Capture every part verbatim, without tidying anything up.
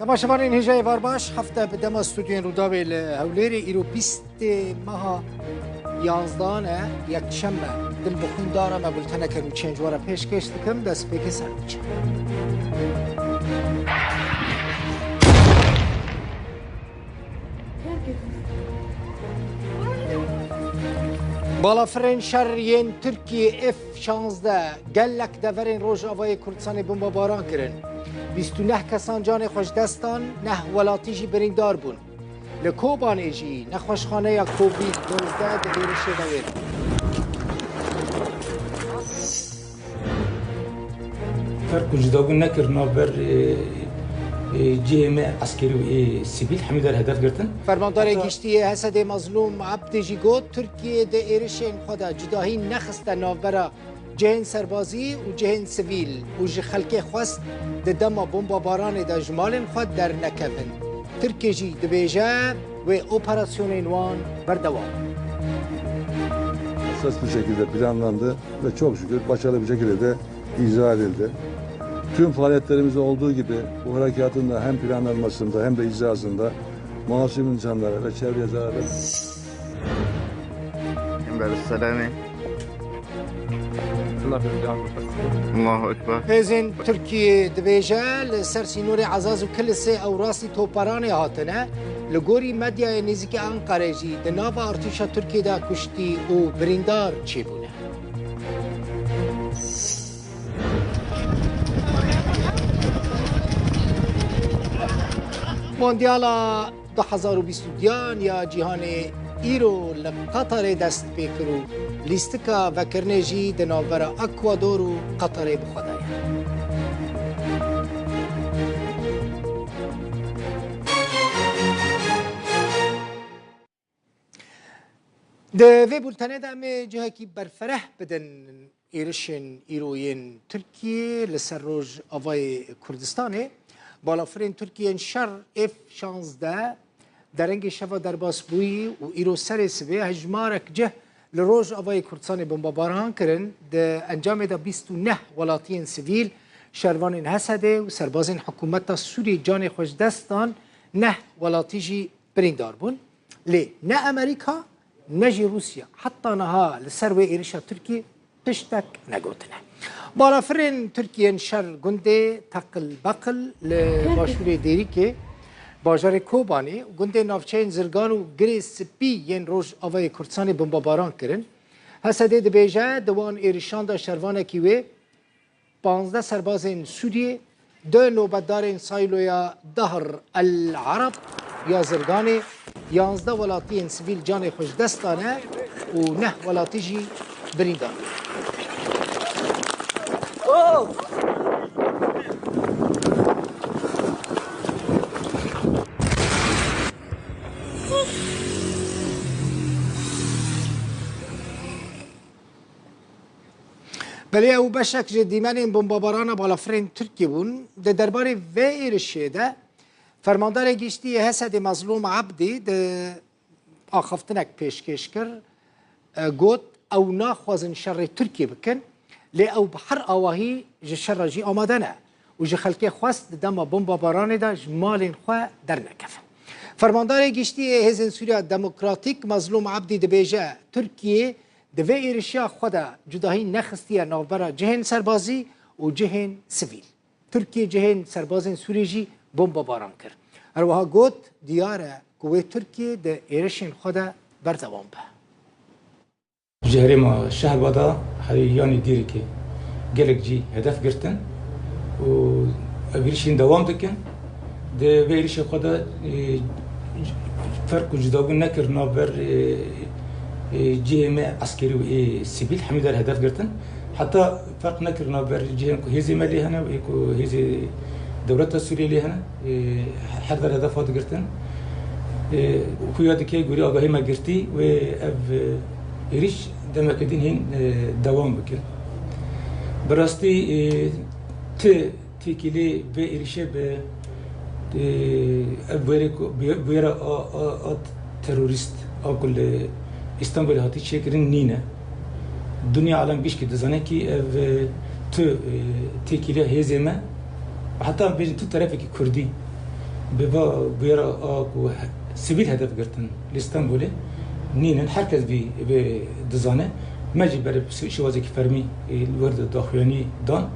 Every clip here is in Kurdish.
Temaşevanên hêja êvar baş, hefte bi dema stûdyoyên Rûdawê li Hewlêrê, îro bîstê meha yanzdan e, yekşem e. Dil bi xwîn dara me, bulteneke nûçeyên ji we re pêşkêş dikim, destpêkê ser biçe. Balafirên şer yên Tirkiyê F şazdeh gelek deverên Rojavayê Kurdistanê bombebaran kirin. Bîst û neh kesan canê xwe ji dest dan, neh welatî jî birîndar bûn. Li Kobanê jî nexweşxaneya Covid nozdeh di êrişê de wê. Ferq û cudabûn nekir navber, e, e, cihê me eskerî û ê sivîl, hemî der hedef girtin. Fermandarê Heta giştî yê Hesedê Mezlûm Ebdî jî got, Tirkiye di êrişên xwe de cudahî nexiste navbera cihên serbazî û cihên sivîl û ji xelkê xwest di dema bombabaranê de ji malên xwe dernekevin. Tirkiye jî dibêje, wê operasyonên wan berdewam. Esas bir şekilde planlandı ve çok şükür başarılı bir şekilde de icra edildi. Tüm faaliyetlerimizde olduğu gibi bu harekatın da hem planlanmasında hem de icrasında masum insanlara ve çevreye zarar vermeden Peygamber selamê. Allahu Ekber. Hêzên Tirkiyê dibêje, li ser sînorê Ezaz û Kilisê ew rastî toparanê hatine. Li gorî medyayê nêzîkî Enqerê jî di nava artêşa Tirkiyê de kuştî û birîndar çêbûne. Mondyala du hezar û bîst û duyan ya cîhanê îro li Qatarê dest pê kir û lîstika vekirinê jî di navbera Ekwador û Qatarê bi xwe de ye. Di vê bultenê de em ê cihekî berfereh bidin êrişên îro yên Tirkiyê li ser Rojavayê Kurdistanê. Balafirên Tirkiyê yên şer F şazdeh derengê şeva derbas bûyî û îro serê sibê hejmarek cih li Rojavayê Kurdistanê bombebaran kirin. Di encamê de bîst û neh welatiyên sivîl, şervanên Hesedê û serbazên hikûmeta Sûriyê canê xwe ji dest dan, neh welatî jî birîndar bûn. Lê ne Amerîka ne jî Rûsya heta niha li ser wê êrişa Tirkiyê tiştek negotine. Balafirên Tirkiyê yên şer gundê Teqil Beqil li başûrê Dêrikê, bajarê Kobanê û gundê navçeyên Zirgan û Girê Spî yên Rojavayê Kurdistanê bombebaran kirin. Hesedê dibêje, di wan êrişan de şervanekî wê, panzdeh serbazên Sûriyê, du nobetdarên Sayloya Dahr el Arab ya Zirganê, yanzdeh welatiyên sivîl canê xwe ji dest dane û neh welatî jî birîndar. Belê ew beşek ji dîmenên bombebarana balafirên Tirkiyê bûn. Di derbarê vê êrişê de Fermandarê Giştî yê Hesedê Mezlûm Ebdî di axaftinek pêşkêş kir, e, got, ew naxwazin şerê Tirkiyê bikin, lê ew bi her awahî ji şer re jî amade ne û ji xelkê xwest di dema bombebaranê de ji malên xwe dernekevin. Fermandarê Giştî yê Hêzên Sûriya Demokratîk Mezlûm Ebdî dibêje, Tirkiye di vê êrişiya xwe de cudahî nexistiye navbera cihên serbazî û cihên sivîl. Tirkiye cihên serbazên Sûriyê jî bombebaran kir. Her wiha got, diyar e ku wê Tirkiye di êrişên xwe de berdewam be. Ji herêma Şehba de herî yanî Dîrikê gelek cî hedef girtin û ev êrişên dewam dikin. Di vê êrişê xwe de, e, ferq û cudabûn nekir navber, e, e, cihê me eskerî û ê sivîl hemî der hedef girtin. Heta ferq nekir navber cihên ku hêzê me lê hene û ê ku hêzê dewleta Sûriyê lê hene, e, her der hedef hat girtin. E, xuya dike gorî agahî me girtî wê ev, e, êrîş demeke din hîn, e, dewam bikin. Bi rastî, e, ti têkilî vê êrişê bi, e, ev bûyerê ku, bûye-, bûyera a, a, a terorîst a ku li Îstanbulê hatî çêkirin nîne. Dinya alem gişkî dizane kî ev, e, tu, e, têkiliya hêzê me, heta bêjin tu terefekî kurdî, Bi va bûyera a ku he-, sivîl hedef girtin li Stenbolê nînin, her kes vî vê dizane. Me jî berê şi-, şêwazekî fermî, e, li wir de daxuyanî dan.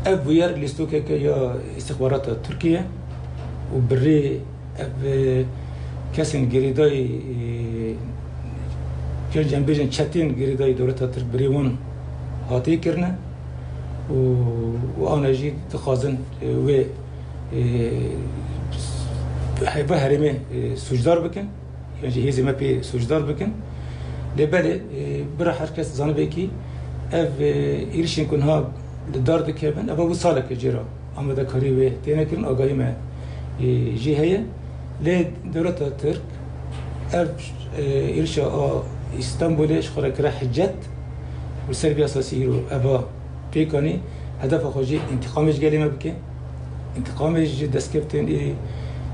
Ev bûyer lîstokeke ya îstixbarata Tirkiye û bi rê ev, e, kesên girêdayî, e, ya jî em bêjin çetên girêdayî dewleta Tirk bi rê wan hatiye kirine û, û ana jî dixwazin, e, wê, e, he-, vê herêmê, e, sûcdar bikin, yan jî hêzê me pê sûcdar bikin. Lê belê, e, bira her kes zanibe kî ev, e, êrişên ku niha li dar dikevin, eva bû saleke jê re amadekarî wê têne kirin, agahî me, e, jê heye. Lê dewleta Tirk ev, e, êrişa a Îstanbulê ji xwe re kire hicet û ser vî esasî îro eva pêk anî, hedefa xwe jî întîqamê ji gelê me bike, întîqamê ji destkeftên ê,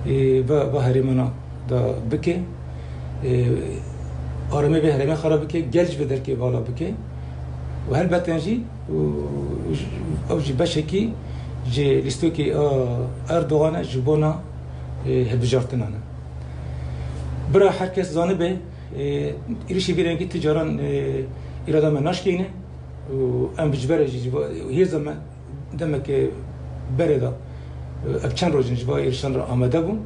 ê va, va herêmana da bike, e, aramê vê herêmê xera bike, gel ji vê derkê vala bike û helbeten jî û, û ew jî beşekî ji lîstokê a Erdogan e ji bona, e, hilbijartina ne. Bira her kes zanibe, e, êrişê vî rengî ti caran, e, îrada me naşkeyne û em ji berê jî, ji va-, hêza me demeke berê de, e, ev çend roj in ji va êrişan re amade bûn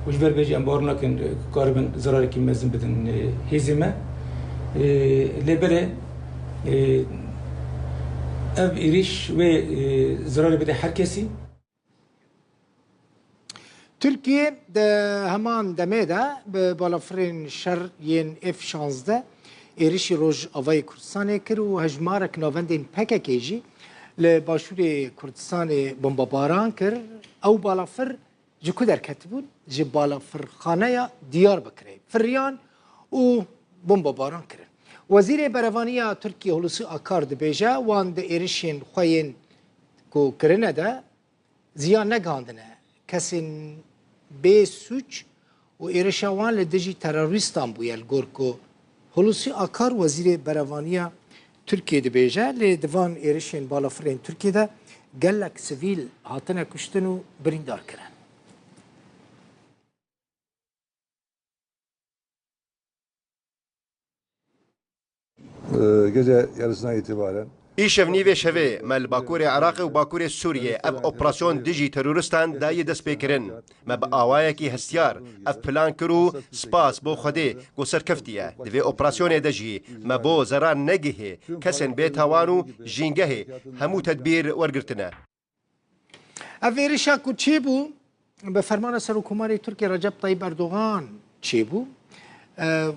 û ji ber vê jî em bawer nakin, e, ku karibin zerarekî mezin bidin, e, hêzê me. E, lê belê, e, ev êrîş wê, e, zerarê bide her kesî. Tirkiye di heman demê de bi balafirên şer yên F şazdeh êrişî Rojavayê Kurdistanê kir û hejmarek navendên P K K jî li Başûrê Kurdistanê bombebaran kir. Ew balafir ji ku derketibûn? Ji balafirxaneya Diyarbekirê firiyan û bombebaran kirin. Wezîrê Berevaniya Tirkiyê Hulusi Akar dibêje, wan di êrişên xwe yên ku kirine de ziyan negihandine kesên bê sûc û êrişa wan li dijî terorîstan bûye, li gor ku Hulusi Akar, Wezîrê Berevaniya Tirkiyê dibêje, lê di van êrişên balafirên Tirkiyê de gelek sivîl hatine kuştin û birîndar kirin. Ee, gece yarısından itibaren Îşev nîvê şevê me li Bakurê Iraqê û Bakurê Sûriyê ev operasyon dijî terorîstan dayî destpêkirin. Me bi awayekî hestiyar ev plan kir û spas bo Xwedê ku serkeftiye. Di vê operasyonê de jî me bo zerar negihê kesên bêtawan û jîngehê hemû tedbîr wergirtine. Ev êrişa ku çêbû, bi fermana Serokkomarê Tirkiyê Recep Tayyip Erdogan çêbû. E,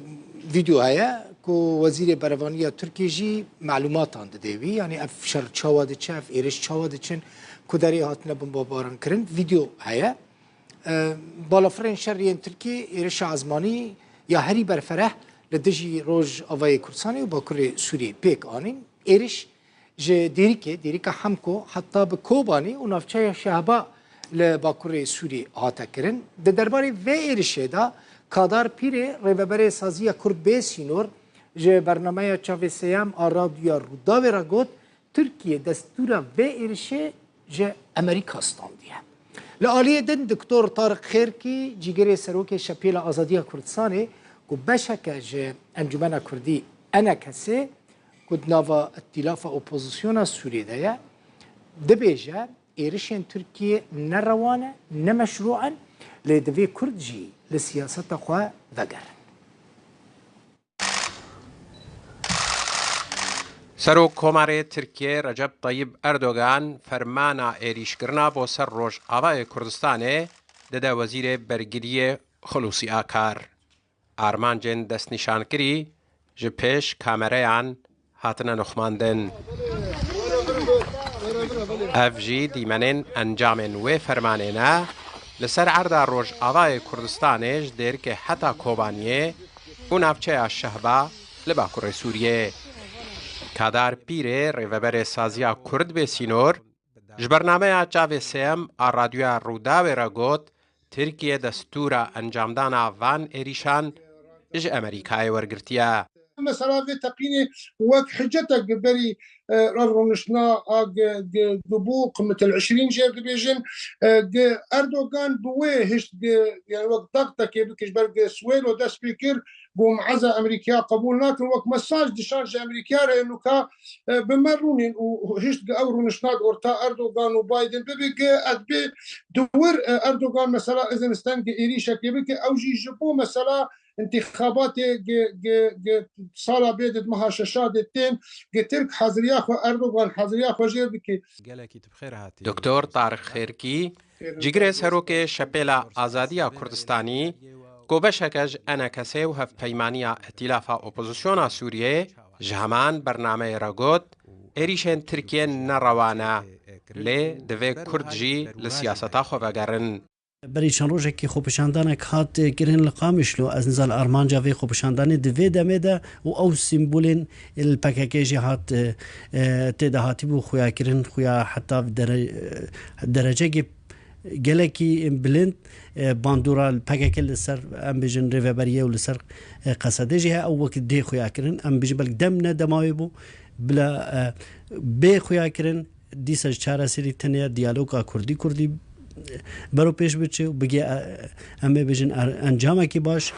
Vîdeo heye ku Wezîrê Berevaniya Tirkiyê jî melûmatan dide wî. Yanî ev şer çawa diçe, ev êriş çawa diçin, ku derê hatine bombebaran kirin. Vîdeo heye. E, Balafirên şer yên Tirkiyê êrişa ezmanî ya herî berfereh li dijî Rojavayê Kurdistanê û Bakurê Sûriyê pêk anîn. Êriş ji Dêrikê, Dêrika Hemko heta bi Kobanî û navçeya Şehba li Bakurê Sûrî hate kirin. Di derbarê vê êrişê de Kadar Pîrê, rêveberê Saziya Kurd Bê Sînor, ji bernameya Çavê Sêyem a Radyoya Rûdawê re got, Tirkiye destûra vê êrişê ji Amerîka standiye. Li aliyê din Doktor Tariq Xêrkî, cîgirê serokê Şepêla Azadiya Kurdistanê ku beşeke ji Encûmena Kurdî, E N K S'ê, ku di nava îtîlafa opozisyona Sûriyê de ye, dibêje êrişên Tirkiyê ne rewa ne, ne meşrû in, lê divê Kurd jî li siyaseta xwe vegerin. Serokkomarê Tirkiyê Recep Tayyip Erdogan fermana êrîşkirina bo ser Rojavayê Kurdistanê dide Wezîrê Bergiriyê Xulûsî Akar. Armancên destnîşankirî ji pêş kamereyan hatine nûxmandin. Ev jî dîmenên encamên wê fermanê ne, li ser erda Rojavayê Kurdistanê ji Dêrikê heta Kobaniyê û navçeya Şehba li Bakurê Sûriyê. Kadar Pîrê, rêveberê Saziya Kurd Bê Sînor, ji bernameya Çavê Sêyem a Radyoya Rûdawê re got, Tirkiye destûra encamdana van êrîşan ji Amerîkayê wergirtiye. mesela vê teqînê wek hicetek bi berî, e, ev rûniştna a gi, gi, gi bû qimitil eşrîn jêr dibêjin. E, gi Erdogan bi wê hişt gi, yani wek dagtekê bikir ji ber gi Swêlo dest pê kir, got, "Em eza Amerîkaya qebûl nakin." Wek mesaj dişan ji Amerîkaya re nuka, e, bi me rûnîn û hişt gi ew rûniştna di orta Erdogan û Biden bibe gi ez bê di wir, e, Erdogan mesela izin sten gi êrîşekê bike, ew jî ji bo mesela întîxabatê gi, gi, gi sala bê di meha şeşa de tên, gi Tirk haziriya xwe, Erdogan haziriya xwe jêr dike. Gelekî tu bi xêr hatî. Doktor Tarık Xêrkî, cîgirê serokê Şepêla Azadiya Kurdistanî, ku beşeke ji ENKSê û Hevpeymaniya Îtîlafa Opozisyona Sûriyê, ji heman bernameyê re got, êrîşên Tirkiyê ne rewa ne, lê divê Kurd jî li siyaseta xwe vegerin. Berî çend rojekî xwepişandanek hat, e, kirin li Qamişlo. Ez nizam armanca vê xwepişandanê di vê demê de û ew sîmbolên li P K K jî hat, e, e, tê de hatîbû xuya kirin, xuya heta dere-, e, derecekê gelekî bilind, e, bandora li P K K li ser, em bêjin, rêveberiyê û li ser, e, Qesedê jî heye. Ew wek dê xuya kirin. Em bêjin belkî dem ne dema wê bû. Bila, e, bê xuya kirin. Dîsa ji çareserî tenê diyaloga Kurdî Kurdî bero pêş biçe û bigê, e, em ê bêjin er-, encamekî baş.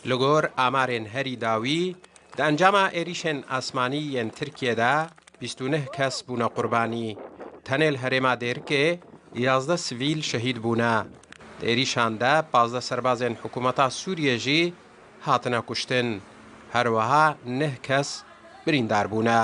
Li gor amarên herî dawî, di encama êrîşên asmanî yên Tirkiyê de bîst û neh kes bûne qurbanî. Tenê li herêma Dêrikê yazdeh sivîl şehîd bûne. Di êrîşan de pazdeh serbazên hikûmeta Sûriyê jî hatine kuştin. Her wiha neh kes birîndar bûne.